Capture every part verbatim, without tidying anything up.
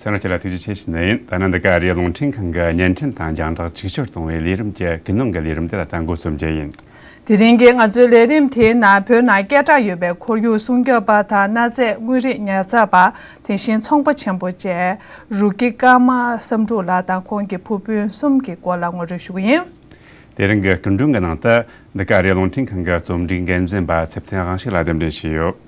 ཚང་མ་ཁྱེད་ལ་ཐུགས་རྗེ་ཆེ་ཞུ་ནི་ཡིན། ད་ནི་འདི་ག་རེད། རླུང་འཕྲིན་ཁང་གི་བརྙན་འཕྲིན་དང་རྒྱང་བསྒྲགས་ཕྱུག་འགྱུར་གཏོང་བའི་ལས་རིམ་གྱི་ཀུན་སློང་གི་ལས་རིམ་དེ་ལ་ད་འགོ་རྩོམ་རྒྱུ་ཡིན། དེ་རིང་གི་ང་ཚོའི་ལས་རིམ་དེའི་ནང་བོད་ནང་སྐད་གྲགས་ཡོད་པའི་ཁོར་ཡུག་སྲུང་སྐྱོབ་པ་དང་གནའ་རྫས་དངོས་རིགས་ཉར་ཚགས་པ། དེ་བཞིན་ཚོང་པ་ཆེན་པོ་བཅས་རུ་སྐྱེས་ཀརྨ་བསམ་གྲུབ་ལགས་དང་ཁོང་གི་བུ་སྤུན་གསུམ་གྱི་སྐོར་ལ་ངོ་སྤྲོད་ཞུ་གི་ཡིན། དེ་རིང་གི་སྐུ་མགྲོན་གྱི་ནང་དུ་འདི་ག་རེད། རླུང་འཕྲིན་ཁང་གི་རྩོམ་སྒྲིག་འགན་འཛིན་པ་ཚེ་བརྟན་དབང་ཕྱུག་ལགས་གདན་འདྲེན་ཞུས་ཡོད།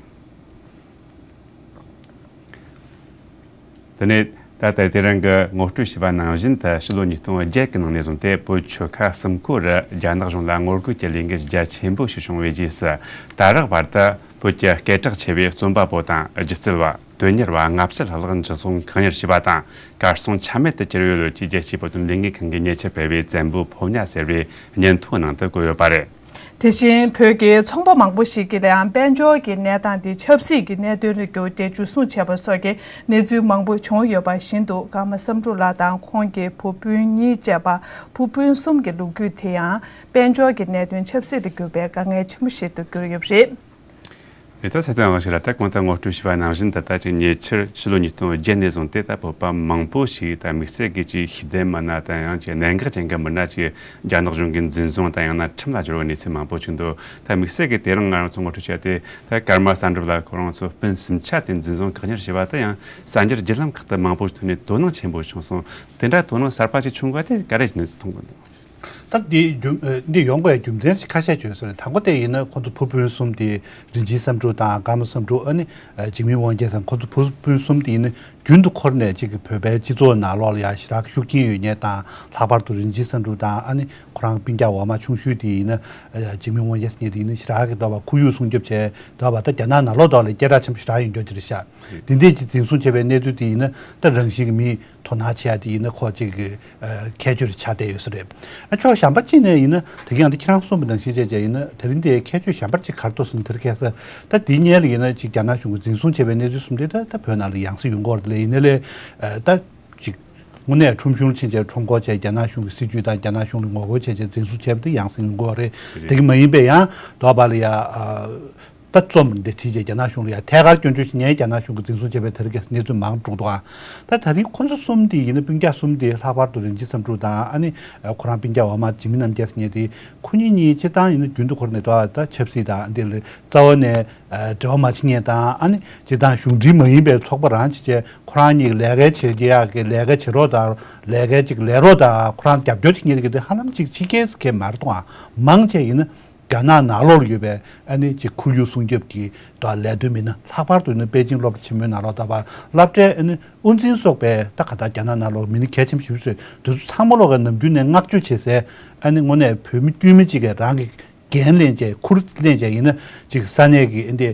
དེ་ནས་ད་ལྟ་དེ་རིང་གི་ངོ་སྤྲོད་བྱས་པ་ནང་བཞིན་དུ་ཕྱི་ལོ་ཉིས་སྟོང་བརྒྱད་ཀྱི་ནང་ནས་བཟུང་སྟེ་བོད་ཆོལ་ཁ་གསུམ་ཀོ་རུ་རྒྱ་ནག་གཞུང་ལ་ངོ་རྒོལ་གྱི་ལས་འགུལ་རྒྱ་ཆེན་པོ་ཞིག་བྱུང་བའི་རྗེས་སུ། ད་རག་བར་དུ་བོད་ཀྱི་སྐད་གྲགས་ཆེ་བའི་རྩོམ་པ་པོ་དང་སྒྱུ་རྩལ་བ། དོན་གཉེར་བ་ལྔ་བཅུ་ལྷག་ལ་འཇུ་བཟུང་བཀག་ཉར་བྱས་པ་དང་གར་སོང་ཆ་མེད་དུ་གྱུར་ཡོད་ལོ་རྒྱུས་རྒྱལ་སྤྱིའི་བོད་དོན་ལས་འགུལ་ཁང་གིས་ཉེ་ཆར་སྤེལ་བའི་བཙན་པོའི་ཕོ་ཉ་ཟེར་བའི་སྙན་ཐོའི་ནང་དུ་བཀོད་ཡོད་པ་རེད། དེ་བཞིན་བོད་ཀྱི་ཚོང་པ་མང་པོ་ཞིག་གིས་ལའང་དཔལ་འབྱོར་གྱི་གནས་སྟངས་དེ་ཆབ་སྲིད་ཀྱི་གནད་དོན་དུ་གྱུར་ཏེ་འཇུ་བཟུང་བྱས་པ་སོགས་ཀྱི་གནས་ཚུལ་མང་པོ་བྱུང་ཡོད་པ་བཞིན་དུ། ཀརྨ་བསམ་གྲུབ་ལགས་དང་ཁོང་གི་བུ་སྤུན་གཉིས་བཅས་པ་བུ་སྤུན་གསུམ་གྱི་ལོ་རྒྱུས་དེ་ཡང་དཔལ་འབྱོར་གྱི་གནད་དོན་ཆབ་སྲིད་དུ་གྱུར་པའི་དཀའ་ངལ་ཆེན་པོ་ཞིག་ཏུ་གྱུར་ཡོད་པ་རེད། རེད། ད་ཚེ་བརྟན་དབང་ཕྱུག་ལགས། ད་གོང་དུ་ངོ་སྤྲོད་ཞུས་པ་ནང་བཞིན་དུ། ད་ཅིག་ཉེ་ཆར་ཕྱི་ལོ་ཉིས་སྟོང་བརྒྱད་ནས་བཟུང་སྟེ་ད་བོད་པ་མང་པོ་ཞིག་ད་དམིགས་བསལ་གྱི་ཅིག་ཤེས་ལྡན་མི་སྣ་དང་ཡང་ཅིག་གནད་འགག་ཅན་གྱི་མི་སྣ་ཅིག་རྒྱ་ནག་གཞུང་གིས་འཛིན་བཟུང་དང་ཡང་ན་ཁྲིམས་ལ་སྦྱོར་བའི་གནས་ཚུལ་མང་པོ་ཞིག་འདུག། ད་དམིགས་བསལ་གྱི་དེ་རིང་ང་རང་ཚོ་ངོ་སྤྲོད་བྱས་ཏེ། ད་ཀརྨ་བསམ་གྲུབ་ལགས་ཁོ་རང་ཚོ་སྤུན་སུམ་ཆ་དེ་འཛིན་བཟུང་བཀག་ཉར་བྱས་པ་དེ་ཡང་གསར་འགྱུར་བརྒྱུད་ལམ་ཁག་ཏུ་མང་པོ་ཐོན་ནས་དོ་སྣང་ཆེན་པོ་བྱུང་སོང་། དེ་འདྲ་དོ་སྣང་གསར་པ་ཞིག་བྱུང་བ་དེ་ག་རེ་ཞིག་ནས་མཐོང་གི་འདུག། ད་འདི་རྒྱུ་ཨ་འདི་ཡོང་དགོས་རྒྱུ་མཚན་ཞིག་ཁ་ཤས་བརྗོད་ས་རེད། དང་པོ་དེ་ཡིན་ན་ཁོང་ཚོ་བུ་སྤུན་གསུམ་དེ་རིན་ཆེན་བསམ་གྲུབ་དང་ཀརྨ་བསམ་གྲུབ། ཨ་ནི་ཨ་འཇིགས་མེད་དབང་རྒྱལ་ཟེར། ཁོང་ཚོ་བུ་སྤུན་གསུམ་དེ་ཡིན་ན་རྒྱུན་དུ་འཁོར་ནས་ཅིག་གི་བོད་པའི་སྤྱི་ཚོགས་ནང་ལོགས་ལ་ཡང་ཞེ་དྲག་ཤུགས་རྐྱེན་ཡོད་མཁན་དང་། ལྷག་པར་དུ་རིན་ཆེན་བསམ་གྲུབ་དང་། ཨ་ནི་ཁོ་རང་སྤུན་ཀྱག་འོག་མ་ཆུང་ཤོས་དེ་ཡིན་ན་ཨ་འཇིགས་མེད་དབང་རྒྱལ་ཟེར་མཁན་དེ་ཡིན་ན་ཞེ་དྲག་གི་འདུག་པ། ཁོར་ཡུག་སྲུང་སྐྱོབ་བྱས་འདུག་པ། ད་རྒྱ་ནག་ནང་ལོགས་ཐོག་ལ་སྐད་གྲགས་ཆེན་པོ་ཞེ་དྲག་ཡིན་རྒྱུ་ཅིག་རེད་ཤག། དེ་འདྲས་ཀྱི་འཛིན་བཟུང་བྱས་པའི་གནས་ཚུལ་དེ་ཡིན་ན་ད་རང་བཞིན་གྱི་མི་དོ་སྣང་བྱེད་ཡ་དེ་ཡིན་ན་ཁོ་ཅིག་གི་ཨ་ཁྱད་ཆོས་རེ་ཆགས་བསྡད་ཡོད་ས་རེད། ཨ་ཕྱོགས་གཞན་པ་གཅིག་ནས་ཡིན་ན་དེ་ག་ཡང་དེ་ཁྱེད་རང་གསུངས་པ་ནང་བཞིན་བྱས་བྱས་ཡིན་ན་དེ་རིང་དེ་ཁྱད་ཆོས་གཞན་པ་ཅིག་ག་རེ་འདུག་ཟེར་ན། དེ་རིང་དེ་ཁྱད་ཆོས་ད་དེ་སྔོན་ལ་ཡིན་ན་ཅིག་རྒྱ་ནག་གཞུང་གིས་འཛིན་བཟུང་བྱས་པའི་གནས་ཚུལ་གསུམ་དེ་ད་ད་བོད་ནང་ལ་ཡང་སེ་ཡོང་གི་ཡོད་རེད་ལ། ཡིན་ནའི་ལས་ཨ་ད་ཅིག་དངོས་གནས་ཁྲོམ་གཞུང་ཕྱིན་བྱས་ཁྲོམ་སྐོར་བྱས། རྒྱ་ནག་གཞུང་གི་སྲིད་ཇུས་དང་རྒྱ་ནག་གཞུང་ལ་ངོ་རྒོལ་བྱས་བྱས་འཛིན་བཟུང་བྱས་པ་དེ་ཡང་སེ་ཡོང་གི་ཡོད་རེད། དེ་གི་མ་ཡིན་པའི་ཡང་འདུག་པ་ལ་ཡ་ཨ། ད་རྩོམ་འདི་བྲིས་རྗེས་རྒྱ་ནག་གཞུང་ལ་ཡང་ཐད་ཀར་སྐྱོན་བརྗོད་ཞུ་མཁན་རྒྱ་ནག་གཞུང་གིས་འཛིན་བཟུང་བྱས་པའི་དེ་རིང་གནས་ཚུལ་མང་དུ་འགྲོ་འདུག་ཨ། ད་དེ་རིང་ཁོ་ཚོ་གསུམ་དེ་ཡིན་ན་སྤུན་ཀྱག་གསུམ་དེ་ལྷག་པར་དུ་རིན་ཆེན་བསམ་གྲུབ་དང་། ཨ་ནི་ཁོ་རང་སྤུན་ཀྱག་འོག་མ་འཇིགས་མེད་རྣམ་རྒྱལ་ཟེར་མཁན་དེ་ཁོ་གཉིས་གཉིས་སྤྱིར་བཏང་ཡིན་ན་རྒྱུན་དུ་འཁོར་ནས་འདུག་ཨ། ད་ཆབ་སྲིད་དང་འདི་ལ་རྩ་བ་ནས་འབྲེལ་བ་མ་བྱེད་མཁན་དང་། ཨ་ནི་སྤྱིར་བཏང་གཞུང་འབྲེལ་མ་ཡིན་པའི་ཚོགས་པ་རང་བྱས་བྱས་ཁོ་རང་གཉིས་ཀྱི་ལས་ཀ་བྱེད་ཀྱི་ཡག་གི་ལས་ཀ་བྱེད་རོགས་དང་། ལས་ཀ་ཅིག་ལས་རོགས་དང་ཁོ་རང་རྒྱབ་སྐྱོར་བྱེད་མཁན་དེ་གི་དེ་ཧ་ལམ་ཅིག་ཕྱི་རྒྱལ་ཟེར་མཁན་མ་རེད་འདུག་ཨ། མང་ཆེ་ཡིན་ན། རྒྱ་ནག་ནང་ལོགས་ལ་ཡོད་པའི་ཨ་ནི་ཅིག་ཁོར་ཡུག་སྲུང་སྐྱོབ་ཀྱི་ད་ལས་དོན་མི་སྣ། ལྷག་པར་དུ་ནི་པེ་ཅིང་སློབ་གྲྭ་ཆེན་མོའི་ནང་ལོགས་ད་བར་སློབ་གྲྭའི་ཨ་ནི་དབུ་འཛིན་སོགས་པའི་ད་ག་ད་རྒྱ་ནག་ནང་ལོགས་མི་སྣ་གལ་ཆེན་པོ་ཞིག་རེད། དེ་ཚོ་ཚང་མ་ལོག་གི་ནམ་རྒྱུན་ནས་བསྔགས་བརྗོད་བྱེད་སའི་ཨ་ནི་དངོས་གནས་བོད་མི་དཀྱུས་མ་གཅིག་གིས་རང་གི་འགན་ལེན་བྱས། ཁུར་ལེན་བྱས་ཡིན་ན་ཅིག་ས་གནས་ཀྱི་ཨ་འདི་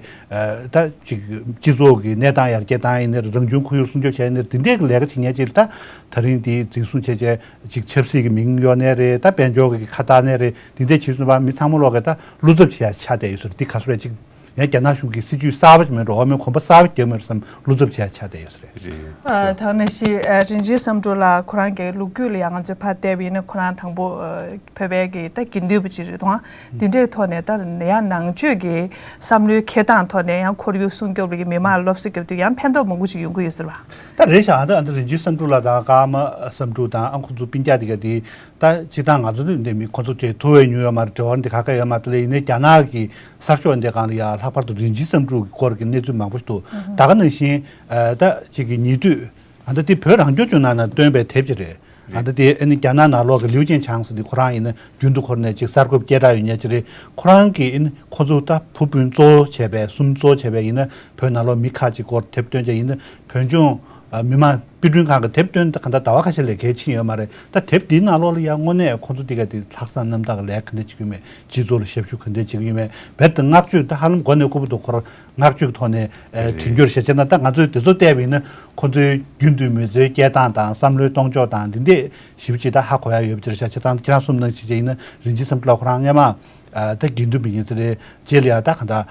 ད་ཅིག་སྤྱི་ཚོགས་ཀྱི་གནས་སྟངས་ཡར་རྒྱས་བཏང་ཡིན་ན། རང་བྱུང་ཁོར་ཡུག་སྲུང་སྐྱོབ་བྱས་ཡིན་ན། དེ་འདྲའི་གི་ལས་ཀ་བྱེད་མཁན་ཅིག་ལ་ད་ད་རིང་འདི་འཛིན་བཟུང་བྱས་བྱས། ཅིག་ཆབ་སྲིད་ཀྱི་མིང་གཡོག་ནའི་རེད། ད་དཔལ་འབྱོར་གྱི་ཁ་བཏགས་ནའི་རེད། འདི་འདྲ་བྱེད་བཟུང་བ་མི་ཚང་མ་ལོག་གི་ད་བློ་འཚབ་བྱེད་ཡ་ཆགས་བསྡད་ཡོད་ཟེར། འདི་ག་ཚོད་རེད། ཅིག་ཡང་རྒྱ་ནག་གཞུང་གི་སྲིད་ཇུས་གསར་པ་ཅིག་མེད་འགྲོ་བ་མིའི་གོམ་པ་གསར་པ་རྒྱབ་མེད་བསམ་བློ་འཚབ་བྱེད་ཡ་ཆགས་བསྡད་ཡོད་ཟེར། རེད། ཨ་ད་ནང་བཞིན་ཨ་རིན་ཆེན་བསམ་གྲུབ་ལགས་ཁོ་རང་གི་ལོ་རྒྱུས་ལ་ཡང་ང་ཚོས་ཕར་བལྟས་པ་ཡིན་ན། ཁོ་རང་དང་པོ་ཨ་བོད་པའི་གི་ད་དགེ་འདུན་པ་ཅིག་རེད་དང་། འདི་འདྲའི་ཐོག་ནས་ད་ཡང་ནང་ཆོས་ཀྱི་བསམ་བློའི་འཁྱེར་སྟངས་ཐོག་ནས་ཡང་ཁོར་ཡུག་སྲུང་སྐྱོབ་ལ་གི་མི་མང་ལ་སློབ་གསོ་རྒྱབ་དུས་ཡང་ཕན་ཐོགས་མང་པོ་ཞིག་ཡོང་གི་ཡོད་ཟེར་བ། ད་རེད་ཤག། ཨ་ད་ཨ་ད་རིན་ཆེན་བསམ་གྲུབ་ལགས་དང་ཀརྨ་བསམ་གྲུབ་དང་ཨ་ཁོང་ཚོ་སྤུན་ཀྱག་དེ་ག་དེ་ད་སྤྱིར་བཏང་ང་ཚོ་འདི་མི་ཁོང་ཚོ་དེ་ཐུག་པའི་ཉུང་ཡོད་མ་རེད། འབྲེལ་བ་འདི་ག་ག་ཡོད་མ་རེད། ད་ལས་ཡིན་ནའི་རྒྱ་ནག་གི་གསར་ཤོག་འདི་སྒང་ལ་ཡ་ལྷག་པར་དུ་རིན་ཆེན་བསམ་གྲུབ་ཀྱི་སྐོར་གྱི་གནས་ཚུལ་མང་པོ་ཞིག་འདུག། ད་ག་ནང་བཞིན་ཨ་ད་ཅིག་གི་ཉེ་དུས་ཨ་ད་དེ་བོད་རང་སྐྱོང་ལྗོངས་ནང་ན་བཏོན་པའི་དེབ་ཅིག་རེད། ཨ་ད་དེ་ཨ་ནི་རྒྱ་ནག་ནང་ལོགས་ཀྱི་ལིའུ་ཅན་ཆང་ཟེར་དེ་ཁོ་རང་ཡིན་ན་རྒྱུན་དུ་འཁོར་ནས་ཅིག་གསར་འགོད་སྐད་གྲགས་ཡོད་མཁན་ཅིག་རེད། ཁོ་རང་གིས་ཨ་ནི་ཁོ་ཚོ་ད་བུ་སྤུན་གཙོ་བོ་བྱས་པའི་གསུམ་གཙོ་བོ་བྱས་པའི་ཡིན་ན་བོད་ནང་ལོགས་མི་ཁག་ཅིག་སྐོར་དེབ་བཏོན་བྱས་ཡིན་ན། བོད་ལྗོངས་ཨ་མི་དམངས་དཔེ་སྐྲུན་ཁང་གི་དེབ་བཏོན་ད་ག་ད་ཟླ་བ་ཁ་ཤས་ལས་བརྒལ་ཕྱིན་ཡོད་མ་རེད། ད་དེབ་འདིའི་ནང་ལོགས་ལ་ཡང་དངོས་གནས་ཁོ་ཚོ་འདི་ག་དེ་ལྷག་བསམ་རྣམ་དག་གི་ལས་ག་འདྲ་བྱེད་ཀྱི་ཡོད་མེད། སྤྱི་ཚོགས་ལ་ཞབས་ཞུ་ག་འདྲ་བྱེད་ཀྱི་ཡོད་མེད། རྦད་དེ་བསྔགས་བརྗོད་ད་ཧ་ལམ་མགོ་ནས་ལྐུགས་པ་དུ་ཁོ་རང་བསྔགས་བརྗོད་ཀྱི་ཐོག་ནས་ཨེ་དྲན་རྒྱུར་བཤད་བྱས་ན། ད་ང་ཚོས་དེ་ཚོ་བལྟས་པ་ཡིན་ན་ཁོ་ཚོའི་རྒྱུན་དུ་མི་ཚོའི་སྐད་གདངས་དང་བསམ་བློའི་གཏོང་ཕྱོགས་དང་འདི་འདྲས་ཞིབ་ཅིག་ད་ཧ་གོ་ཡ་ཡོད་པ་ཅིག་རེད་ཤག། བྱས་ཙང་ཁྱེད་རང་གསུངས་ནང་བཞིན་བྱས་ཡིན་ན་རིན་ཆེན་བསམ་གྲུབ་ལགས་ཁོ་རང་སྔོན་མ་ཨ་ད་དགེ་འདུན་པ་ཡིན་ས་རེད། རྗེས་ལ་ཡང་ད་ག་ད་ཨ་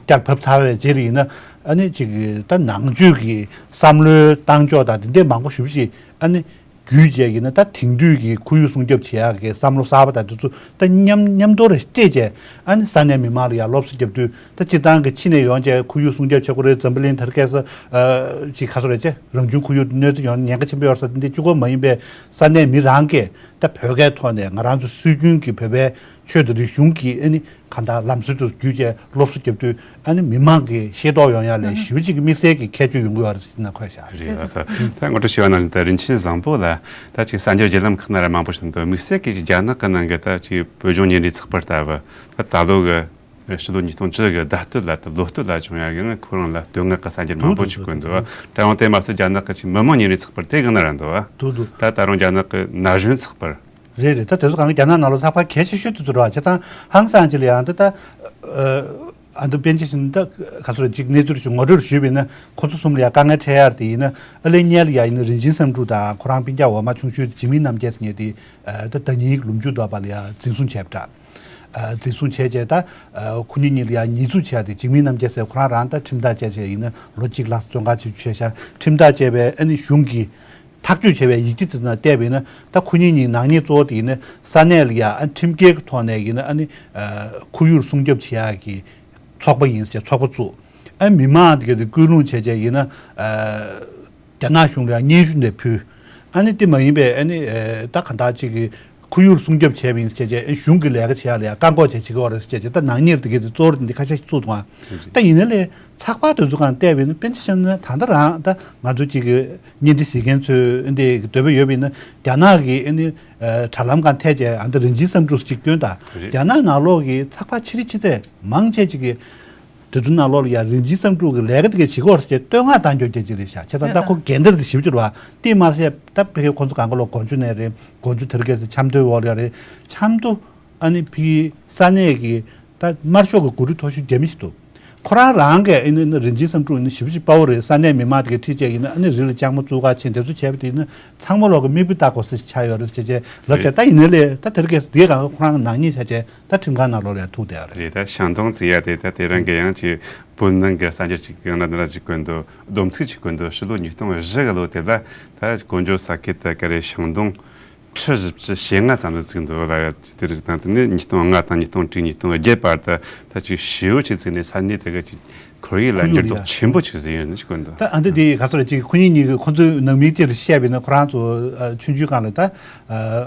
བསྐྱར་བབས་ཚར་བའི་རྗེས་ལ་ཡིན་ན་ཨ་ནི་ཅིག་ད་ནང་ཆོས་ཀྱི་བསམ་བློའི་གཏོང་ཕྱོགས་དང་འདི་འདྲས་མང་པོ་ཞིབ་ཅིག་ཨ་ནི་ བརྒྱུད་བྱས་ཡིན་ན། ད་དེང་དུས་ཀྱི་ཁོར་ཡུག་སྲུང་སྐྱོབ་བྱེད་ཡག་གི་བསམ་བློ་གསར་པ་དང་དེ་ཚོ་ད་མཉམ་མཉམ་དུ་རེ་སྤྲད་བྱས། ཨ་ནི་ས་གནས་མི་མང་ལ་ཡང་སློབ་གསོ་བརྒྱབ་དུས། ད་སྤྱིར་བཏང་གི་ཕྱི་ནས་ཡོང་བྱས་ཁོར་ཡུག་སྲུང་སྐྱོབ་བྱེད་དགོས་རེད། འཛམ་བུ་གླིང་དེར་སྐད་ས་ཅིག་ག་ཚོད་རེད་ཅེ། རང་བྱུང་ཁོར་ཡུག་གནོད་འཚེ་ཡོང་ཉེན་ཁ་ཆེན་པོ་ཡོད་ས་འདི་གཅིག་པོ་མ་ཡིན་པའི་ས་གནས་མི་རང་གིས་ད་བོད་སྐད་ཐོག་ནས་ང་རང་ཚོ་སྲོལ་རྒྱུན་གྱི་བོད་པའི་ཆོས་དང་རིག་གཞུང་གི་ཨ་ནི་གང་ལྟར་ལམ་སྲོལ་དུ་བརྒྱུད་བྱས་སློབ་གསོ་བརྒྱབ་དུས། ཨ་ནི་མི་མང་གི་ཤེས་རྟོགས་ཡོང་ཡ་ལས་ཞེ་པོ་ཅིག་གི་དམིགས་བསལ་གྱི་ཁྱད་ཆོས་ཡོང་གི་ཡོད་རེད་ཟེར་ན་ཁོས་བཤད་རེད། རེད། ད་ད་ལྟ་ངོ་སྤྲོད་ཞུ་བ་ནང་བཞིན། ད་རིན་ཆེན་བཟང་པོ་ལ་ད་ཅིག་གསར་འགྱུར་བརྒྱུད་ལམ་ཁག་ན་ར་མང་པོ་ཞིག་འདུག་དམིགས་བསལ་གྱི་རྒྱ་ནག་གི་ནང་གི་ད་ཅིག་བོད་ལྗོངས་ཉིན་རེའི་ཚགས་པར་ལྟ་བུ། ད་ད་ལོ་གི་ཕྱི་ལོ་ཉིས་སྟོང་བཅུ་གི་ཟླ་སྟོད་ལ། ད་ལོ་སྟོད་ལ་བྱུང་ཡ་གི་ཁོ་རང་ལ་བསྟོད་བསྔགས་ཀྱི་གསར་འགྱུར་མང་པོ་ཞིག་བཀོད་འདུག་ད་ཡང་དེ་མ་ཟད་རྒྱ་ནག་གི་ཅིག་མི་དམངས་ཉིན་རེའི་ཚགས་པར་དེ་གི་ནང་ར་འདུག་འདུག་འདུག་ད་ད་རུང་རྒྱ་ནག་གི་ན་གཞོན་ཚགས་པར། རེད་རེད། ད་དེ་ཚོ་གང་ག་རྒྱ་ནག་ནང་ལོགས་ཚགས་པར་གལ་ཆེ་ཤོས་དེ་ཚོ་རེད་བ། བྱས་ཙང་ཧང་སང་ཅིག་ལ་ཡང་ད་ད་ཨ་ད་པཎ་ཆེན་ཞིག་ད་ག་ཚོད་ཅིག་གནས་ཚུལ་ཞིག་ངོ་སྤྲོད་ཞུས་པ་ཡིན་ན། ཁོ་ཚོ་གསུམ་ལ་ཡང་དཀའ་ངལ་འཕྲད་ཡ་དེ་ཡིན་ན། ཨ་ལེ་ཉལ་ཡ་ཡིན་ན་རིན་ཆེན་བསམ་འགྲུབ་དང་ཁོ་རང་སྤུན་ཀྱག་འོག་མ་ཆུང་ཤོས་འཇིགས་མེད་རྣམ་རྒྱལ་ཟེར་མཁན་དེ། ད་ཟླ་ཉིན་ལོ་མཇུག་འདོགས་པ་ལ་ཡང་འཛིན་བཟུང་བྱས་པ་འདྲ། འཛིན་བཟུང་བྱས་རྗེས་ད་ཁོ་གཉིས་གཉིས་ལ་ཡང་ཉེས་འཛུགས་བྱས་ཏེ། འཇིགས་མེད་རྣམ་རྒྱལ་ཟེར་ཁོ་རང་རང་ད་ཁྲིམས་ཐག་བཅད་བྱས་ཡིན་ན་ལོ་གཅིག་ལྷག་བཙོན་ཁང་ཆེད་བཅུག་བྱས་ཤག་ཁྲིམས་ཐག་བཅད་པའི་ཨ་ནི་གཞུང་གིས་ཐག་གཅོད་བྱས་པའི་ཡིག་ཆ་དེ་ཚོ་ནང་བལྟས་པ་ཡིན་ན། ད་ཁོ་གཉིས་གཉིས་ནག་ཉེས་གཙོ་བོ་དེ་ཡིན་ན་ས་གནས་ལ་ཡ་ཨ་ཁྲིམས་འགལ་གྱི་ཐོག་ནས་ཡིན་ན་ཨ་ནི་ཁོར་ཡུག་སྲུང་སྐྱོབ་བྱེད་ཡག་གི་ཚོགས་པ་ཡིན་ཟེར་ཚོགས་པ་བཙུགས། ཨ་མི་མང་དེ་ག་དེ་སྐུལ་སློང་བྱས་བྱས་ཡིན་ན། རྒྱ་ནག་གཞུང་ལ་ཡང་སྙན་ཞུ་འདི་ཕུལ། ཨ་ནི་དེ་མ་ཡིན་པའི་ཨ་ནི་ད་ག་འདྲ་ཅིག་གི་ཁོར་ཡུག་སྲུང་སྐྱོབ་བྱས་པ་ཡིན་ཟེར་བྱས་གཞུང་གི་ལས་ཀ་བྱེད་ཡག་ལ་ཡང་བཀག་འགོག་བྱས་བྱེད་ཀྱི་ཡོད་རེད་ཟེར་བྱས། ད་ནག་ཉེས་དེ་ག་དེ་གཙོ་བོ་དེ་འདི་ཁ་ཤས་ཤིག་བཙུགས་འདུག་ད་ཡིན་ན་ལས་ཚགས་པར་དེ་ཚོ་གང་བལྟས་པ་ཡིན་ན། དཔེར་ན་ཆ་བཞག་ན་ད་ལྟ་རང་ད་ང་ཚོ་ཅིག་གི་བརྙན་འཕྲིན་གཟིགས་མཁན་ཚོས་འདི་འདོད་པ་ཡོད་པ་ཡིན་ན། རྒྱ་ནག་གི་ཨ་ནི་དྲ་ལམ་སྒང་ཐད་བྱས་ཨ་ད་རིན་ཆེན་བསམ་འགྲུབ་ཅིག་སྐྱོན་དང་། རེད། རྒྱ་ནག་ནང་ལོགས་ཀྱི་ཚགས་པར་ཆེ་རིགས་ཆེ་ཚད་མང་ཆེ་ཅིག་གིས་དེ་ཚོ་ནང་ལོགས་ལ་ཡང་རིན་ཆེན་བསམ་འགྲུབ་ཀྱི་ལས་ཀ་དེ་ག་བྱེད་ཀྱི་ཡོད་རེད་ཅེས་བསྟོད་བསྔགས་བཏང་རྒྱུ་རྒྱ་ཆེ་རེད་ཤག་བྱས་ཙང་ད་ཁོ་འགན་འདིར་དེ་ཞིབ་འཇུག་བ་དེ་མ་ཟད། ད་ཕ་གི་ཁོང་ཚོ་གང་ག་ལོ་གོ་འཇོ་ནས་རེད། གོ་འཇོ་དེར་གས་སེ་ཆབ་མདོའི་འོག་ལ་ཡ་རེད། ཆབ་མདོ་ཨ་ནི་ཕ་གི་ས་གནས་ཀྱི་ད་དམར་ཤོག་གི་འགོ་ཁྲིད་མཐོ་ཤོས་རྒྱ་མི་ཞིག་འདུག་ཁོ་རང་རང་གིས་ཨ་ནི་ཨ་ནི་རིན་ཆེན་བསམ་འགྲུབ་ཨ་ནི་ཞེ་པོ་ཅིག་དཔའ་བོ་རེད། ས་གནས་མི་མང་དེ་གས་ཁྲིད་བྱས་ཡིན་ན་ཨ་ནི་རི་ལ་ལྕགས་མོ་བཙུགས་ག་ཕྱིན། དེ་ཚོ་བྱས་པ་དེ་ཡིན་ན་ཚང་མ་ལོག་གི་མིག་དཔེ་ལྟ་དགོས་ས་ཞིག་ཆགས་ཡོད་རེད་ཟེར་བྱས་ལབ་བྱས། རེད། ད་ཡིན་ན་ལས་ད་དེར་གས་སེ་དེ་གང་ག་ཁོ་རང་གི་ནག་ཉེས་བྱས་བྱས། ད་ཁྲིམས་ཁང་ནང་ལོགས་ལ་ཡང་ཐུག་བསྡད་ཡོད་རེད། རེད། ད་ཞང་ཏུང་ཟེར་ཡ་དེ་ད་དེ་རང་གི་ཡང་ཅིག་བོད་ནང་གི་གསར་འགྱུར་ཅིག་ཡང་ན་འདི་འདྲ་ཅིག་བཀོད་འདུག་སྡོམ་ཚིག་ཅིག་བཀོད་འདུག་ཕྱི་ལོ་ཉིས་སྟོང་བཞི་གི་ལོ་དེ་ལ་ད་གོ་འཇོ་ས་ཁུལ་དུ་ག་རེ་ཞང་ཏུང་ཁྲི་བཞི་བཅུ་ཞེ་ལྔ་ཙམ་ལ་བརྩིགས་འདུག་ལ། དེ་རིགས་དང་དེ་ནས་ཉིས་སྟོང་ལྔ་དང་ཉིས་སྟོང་དྲུག་ཉིས་སྟོང་བརྒྱད་བར་དུ་ད་ཅིག་ཞེ་པོ་ཅིག་བརྩིགས་ནས་ས་གནས་དེ་ག་ཅིག་ཁོར་ཡུག་ལ་འགྱུར་ལྡོག་ཆེན་པོ་ཅིག་བཟོས་ཡོད་ནི་ཞིག་བཀོད་འདུག་ད་ཨ་འདི་དེ་ག་ཚོད་རེད། ཅིག་ཁོ་གཉིས་གཉིས་ཀྱི་ཁོ་ཚོའི་ནང་མི་དེར་བཤད་པ་ཡིན་ན། ཁོ་རང་ཚོ་ཨ་ཆུང་ཆུང་སྒང་ལ་ད་ཨ་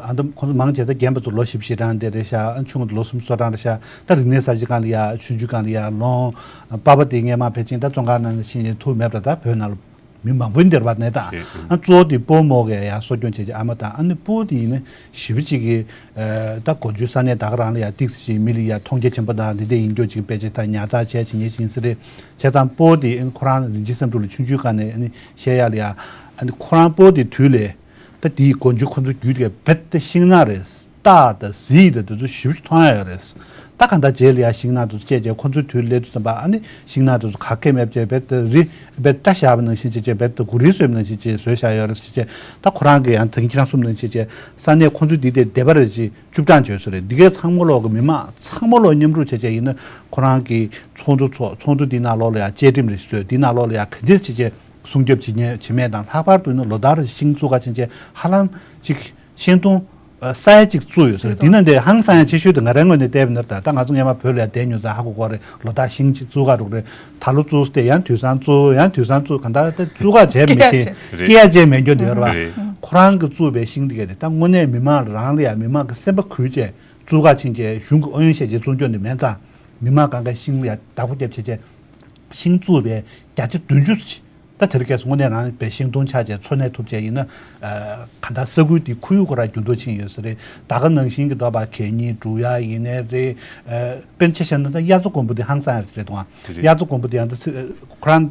ཨ་འདི་ཁོ་ཚོ་མང་ཆེ་ད་རྒན་པ་ཚོ་ལོ་བཞི་བཅུ་ཞེ་གྲངས་དེ་རེད་ཤག་ཨ་ཆུང་ངུ་ཚོ་ལོ་སུམ་ཅུ་སོ་གྲངས་རེད་ཤག་ད་རིག་གནས་གསར་བརྗེ་སྒང་ལ་ཡ་ཆུང་ཆུང་སྒང་ལ་ཡ་ལོང་། པ་ཕ་དེ་སྔས་མ་ཕལ་ཆེར་ད་བཙོན་ཁང་ནང་ལ་ཕྱིན་ནས་ཐུག་མེད་པ། ད་བོད་ནང་ལ་མི་མང་པོ་འདིར་བ་ནས་ད། རེད། ཨ་གཙོ་བོ་དེ་སྤོ་རྨོ་གིས་ཡ་གསོ་སྐྱོང་བྱེད་ཀྱི་ཨ་མ་དང་། ཨ་ནི་སྤོ་དེ་ཡིན་ན་ཞེ་པོ་ཅིག་གི་ཨ་ད་གོ་འཇོའི་ས་གནས་ད་ག་རང་ལ་ཡ་ཏིག་ཙི་ཅིག་མི་ལ་ཡ་མཐོང་རྒྱ་ཆེན་པོ་དང་དེ་འདྲ་ཡིན་རྒྱུ་ཅིག་དཔེ་ཆ་དང་ཉར་ཚགས་བྱས་བྱེད་མཁན་ཅིག་ཡིན་ས་རེད། བྱས་ཙང་སྤོ་དེ་ཨ་ནི་ཁོ་རང་རིན་ཆེན་བསམ་འགྲུབ་ལ་ཆུང་ཆུང་སྒང་ནས་ཨ་ནི་བཤད་ཡ་ལ་ཡ། ཨ་ནི་ཁོ་རང་སྤོ་དེ་དུས་ལས་ད་དེའི་གོ་འཇོ་ཁོ་ཚོ་བརྒྱུད་དེ་རྦད་དེ་ཤིང་ནགས་རེད། སྟག་དང་གཟིག་དང་དེ་ཚོ་ཞེ་པོ་ཅིག་མཐོང་ཡ་ཡོད་རེད། ད་གང་ལྟར་རྗེས་ལ་ཡ་ཤིང་ནགས་དེ་ཚོ་བཅད་བྱས་ཁོ་ཚོའི་དུས་སླེབས་དུས་ཙམ་པ་ཨ་ནི་ཤིང་ནགས་དེ་ཚོ་ག་གེ་མེད་བྱས་རྦད་དེ་རི་རྦད་བཀྲ་བཞག་པ་ནང་བཞིན་བྱས་བྱས་རྦད་དེ་གུ་རུ་བཟོས་པ་ནང་བཞིན་བྱས་བཟོས་བཞག་ཡོད་རེད་ཟེར་བྱས། ད་ཁོ་རང་གིས་ཡང་ད་གིན་ཁྱེད་རང་གསུངས་ནང་བཞིན་བྱས་བྱས་ས་གནས་ཁོ་ཚོའི་འདི་དེ་སྡེ་པ་རེ་ཅིག་བཅུ་གྲངས་བྱོས་ས་རེད། འདི་གའི་ཚང་མ་ལོག་གི་མི་མང་ཚང་མ་ལོག་མཉམ་རུབ་བྱས་བྱས་ཡིན་ན་ཁོ་རང་གི་ཚོགས་འདུ་ཚོགས། ཚོགས་འདུ་འདི་ནང་ལོགས་ལ་ཡང་བཅའ་ཁྲིམས་རེ་བཟོས། འདི་ནང་ལོགས་ལ་ཡང་ག་འདྲས་བྱས་བྱས་སྲུང་སྐྱོབ་བྱེད་ཉེན་བྱེད་མེད་དང་། ལྷག་པར་དུ་ནི་ལོ་ལྟར་ཤིང་བཙུགས་ག་ཕྱིན་ཆད་ཧ་ལམ་ཅིག་ཤིང་སྡོང་ས་ཡ་གཅིག་བཙུགས་ཡོད་ཟེར། འདི་ནང་དེ་ཧང་སང་ཡ་ཆེ་ཤོས་དེ་ང་རའི་ངོས་ནས་བལྟས་པ་ན། ད་ད་ང་ཚོ་སྔོན་མ་བོད་ལ་ཡ་བསྡད་མྱོང་ཙང་ཧ་གོ་གོ་རེད། ལོ་ལྟར་ཤིང་གཅིག་བཙུགས་ག་འགྲོ་གི་རེད། ད་ལོ་བཙུགས་ཏེ་ཡང་དུས་སང་བཙུགས། ཡང་དུས་སང་བཙུགས། གང་ལྟར་ད་བཙུགས་ག་བྱས་མི་ཤེས། རེད། སྐྱེ་ཡ་བྱས་མེད་རྒྱུ་འདི་རེད་བ། རེད། ཁོ་རང་གི་བཙུགས་པའི་ཤིང་འདི་གས་དེ་ད་དངོས་གནས་མི་མང་རང་ལ་ཡ་མི་མང་གི་སེམས་པ་གུས་བྱས་བཙུགས་ག་ཕྱིན་ཆད་གཞུང་གི་ཨུ་ཡོན་བཤད་བྱས་བཙུགས་རྒྱུ་འདི་མེད་ཙང་། མི་མང་གང་ག་ཤིང་ལ་ཡ་བདག་པོ་རྒྱབ་བྱས་བྱས་ཤིང་བཙུགས་པའི་བརྒྱ་ཆ་བདུན་ཅུ་ཅིག་ད་དེ་རིང་ཁ་སང་དངོས་གནས་རང་བའི་ཤིང་སྡོང་ཆགས་བྱས་འཚོ་གནས་ཐུབ་བྱས་ཡིན་ན། ཨ་གང་ལྟར་ས་ཁུལ་འདི་ཁོར་ཡུག་ཁོ་རང་འགྱུར་ལྡོག་ཕྱིན་ཡོད་ས་རེད། ད་ག་ནང་བཞིན་གྱི་འདོད་པ་གད་སྙིགས་འབྲུ་ཡག་ཡིན་ནའི་རེད། ཨ་དཔེར་ན་ཆ་བཞག་ན་ད་དབྱར་རྩྭ་དགུན་འབུ་འདི་ཧང་སང་ཡ་རེད་དང་། དེ་རེད། དབྱར་རྩྭ་དགུན་འབུ་འདི་ཡང་ད་ཁོ་རང་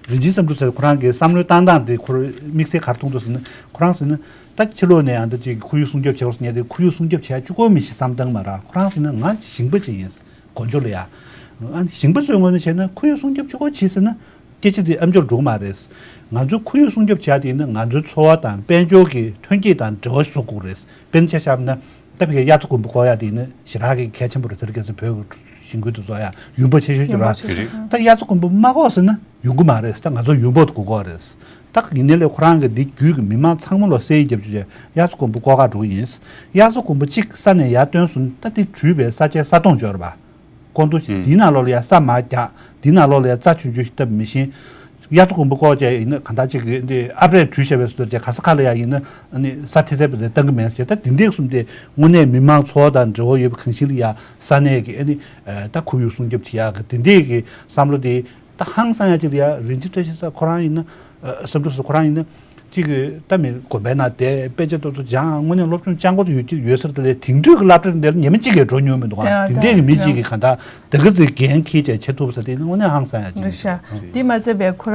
རིན་ཆེན་བསམ་འགྲུབ་ཟེར་ཁོ་རང་གི་བསམ་བློའི་བཏང་སྟངས་དེ་ཁོར་དམིགས་བསལ་ག་རེ་མཐོང་འདུག་ཟེར་ན། ཁོ་རང་ཟེར་ན་ད་ཕྱི་ལོགས་ནས་ཡང་ད་ཅིག་ཁོར་ཡུག་སྲུང་སྐྱོབ་བྱེད་དགོས་ཟེར་མཁན་དེ་ཁོར་ཡུག་སྲུང་སྐྱོབ་བྱེད་ཡ་གཅིག་པོ་མི་ཤེས་བསམ་བཏང་མ་རེད། ཁོ་རང་ཟེར་ན་ང་ཞིང་པ་ཅིག་ཡིན། གོ་འཇོ་ལ་ཡ། ཨ་ནི་ཞིང་པ་ཚོའི་ངོས་ནས་བྱས་ན་ཁོར་ཡུག་སྲུང་སྐྱོབ་གཅིག་པོ་བྱེད་ཟེར་ན། སྐད་ཆ་དེ་ཨ་མཆོག་འགྲོ་གི་མ་རེད། ང་ཚོས་ཁོར་ཡུག་སྲུང་སྐྱོབ་བྱ་དེ་ཡིན་ན་ང་ཚོའི་འཚོ་བ་དང་དཔལ་འབྱོར་གྱི་ཐོན་སྐྱེད་དང་འབྲེལ་བ་བཟོ་དགོས་རེད། དཔེར་ན་ཆ་བཞག་ན་ད་ཕ་གིའི་དབྱར་རྩྭ་དགུན་འབུ་བརྐོ་ཡ་དེ་ཡིན་ན་ཞེ་དྲག་གི་གལ་ཆེན་པོ་རེད། དེ་རིང་ཁ་སང་བོད་ཀྱི་ ཞིང་ཁུལ་དེ་ཚོ་ཡང་ཡུན་བབ་ཆེ་ཤོས་ཅིག་རེད་བ། ད་དབྱར་རྩྭ་དགུན་འབུ་མ་བཀོག་ཟེར་ན་ཡོང་གི་མ་རེད། ད་ང་ཚོ་ཡུན་བབ་དགོས་ཀྱི་རེད། ད་ཡིན་ནའི་ལས་ཁོ་རང་གི་འདི་བརྒྱུད་ཀྱི་མི་མང་ཚང་མ་ལ་གསལ་ཡིག་རྒྱབ་བཅུག་བྱས་དབྱར་རྩྭ་དགུན་འབུ་བཀོག་ག་འགྲོ་གི་ཡིན། དབྱར་རྩྭ་དགུན་འབུ་གཅིག་ས་ནས་ཡར་བཏོན་སོང་ན་ད་དེ་དྲུད་པའི་ས་ཆའི་ས་སྟོང་འབྱོར་བ། ཀོང་རྡོ་ཞིག་འདིའི་ནང་ལོགས་ལ་ཡ་ས་མར་རྒྱག་འདིའི་ནང་ལོགས་ལ་ཡ་རྩྭ་ཆུང་ཆུང་ཞིག་བཏབ་མི་ཤེས། དབྱར་རྩྭ་དགུན་འབུ་བཀོག་བྱས་ཡིན་ན་གང་ལྟར་ཅིག་གི་འདི་ཨ་པ་རེལ་དྲུད་བྱས་པའི་སོ་ཅིག་ག་ས་ག་ལ་ཡ་ཡིན་ན་ཨ་ནི་ས་ཐེ་ཐེ་བ་ཟེར་བཏང་གི་མེད་ཟེར། ད་འདི་འདྲས་གསུམ་དེ་དངོས་གནས་མི་མང་འཚོ་བ་དང་འབྲེལ་བ་ཡོད་པའི་གང་ཞིག་ལ་ཡ་ས་གནས་ཀྱི་ཨ་ནི་ད་ཁོར་ཡུག་སྲུང་སྐྱོབ་བྱེད་ཡག་གི་འདི་འདྲས་ཀྱི་བསམ་བློ་དེ་ད་ཧང་སང་ཡ་ཅིག་ལ་ཡ་རིན་ཆེན་བཀྲ་ཤིས་ས་ཁོ་རང་ཡིན་ན་བསམ་གྲུབ་ས་ཁོ་རང་ཡིན་ན། གཅིག་གིས་ད་མི་དགོན་པའི་ནང་བསྡད་དཔེ་ཆ་ཏོག་ཙམ་སྦྱང་། དངོས་གནས་སློབ་སྦྱོང་སྦྱང་དགོས་ཡོད་ཀྱི་ཡོད་ས་རེད། དེ་ལས་དེང་དུས་ཀྱི་སློབ་གྲྭ་འདིར་ཉི་མ་གཅིག་གིས་འགྲོ་མྱོང་མི་འདུག་ཨ། དེ་འདྲས་ཀྱི་མི་གཅིག་གིས་གང་ལྟར་དེ་ག་ཚོད་འགན་འཁྱེར་བྱས་བྱེད་ཐུབ་ས་དེ་ནི་དངོས་གནས་ཧང་སང་ཡ་ཅིག་རེད་ཤག་དེ་མ་ཚད་པའི་ཁོ་